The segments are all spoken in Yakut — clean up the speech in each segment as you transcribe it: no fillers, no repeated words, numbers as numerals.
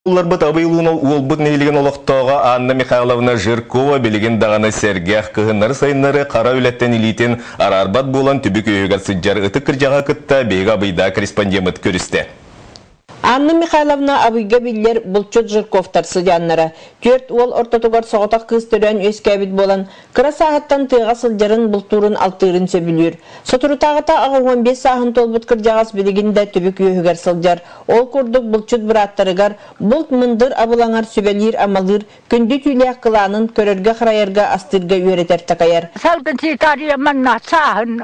Улларбыт Абый Уолбут нэһилиэгин олохтооҕо Анна Михайловна Жиркова билигин даҕаны сэргэх, кыһыннары-сайыннары хара үлэттэн илиитин араарбат буолан түбүк үөһүгэр сылдьар ытык кырдьаҕаһы кытта биһиги Абыйдаах корреспондеммыт көрүстэ. Анна Михайловна Абыйга биллэр булчут Жирковтар сыдьааннара. Түөрт уол ортотугар соҕотох кыыс төрөөн үөскээбит буолан, кыра сааһыттан тыаҕа сылдьарын, бултуурун, алтыырын сөбүлүүр. Соторутааҕыта 85 сааһын туолбут кырдьаҕас билигин да түбүк үөһүгэр сылдьар. Ол курдук булчут бырааттарыгар булт мындыр абылаҥар сүбэлиир-амалыыр, күндү түүлээх кылаанын көрөргө-харайарга, астыырга үөрэтэр-такайар. Салгын ситария манна сааһын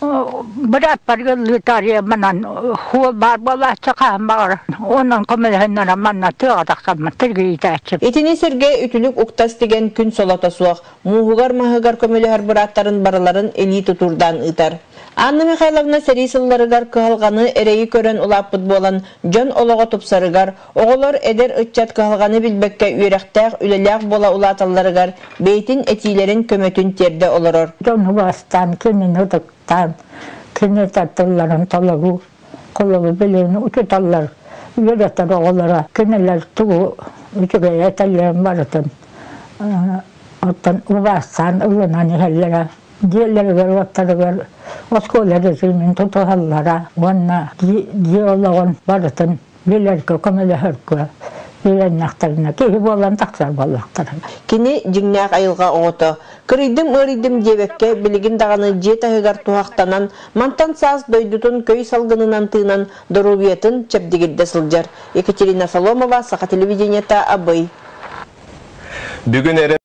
бырааппар ыллыытария манан хуол баар буолааччы хаһан баҕар онон көмөлөһөннөрө манна тыаҕа тахсаммын тиргиитээччи. Итини сэргэ үтүлүк уктас тигэн күн солото суох, мууһугар-маһыгар көмөлөһөр бырааттарын барыларын илии тутуурдаан ыытар. Анна Михайловна сэрии сылларыгар кыһалҕаны, эрэйи көрөн улааппыт буолан, дьон олоҕо тупсарыгар, оҕолор, эдэр ыччат кыһалҕаны билбэккэ үөрэхтээх, үлэлээх буола улааталларыгар бэйэтин этиилэрин көмөтүн тиэрдэ олорор. Дьон убаастаан, кинини ытыктаан, кини тылларын толоруу, холобур билигин учууталлар үөрэтэр оҕолоро кинилэр тугу үчүгэй этэллэрин барытын оттон убаастаан ылынан иһэллэрэ дьиэлэригэр-уоттарыгар оскуола режимин тутуһаллара уонна дьиэ олоҕун барытын билэргэ, көмөлөһөргө үөрэннэхтэринэ киһи буолан тахсар буоллахтара. Кини дьиҥнээх айылҕа оҕото. Кырыйдым-ыарыйдым диэбэккэ, билигин даҕаны дьиэ таһыгар туһахтанан, мантан саас дойдутун көй салгынынан тыынан, доруобуйатын чэбдигирдэ сылдьар. Екатерина Соломова, Саха телевидениета, Абый. Бүгүн эрэ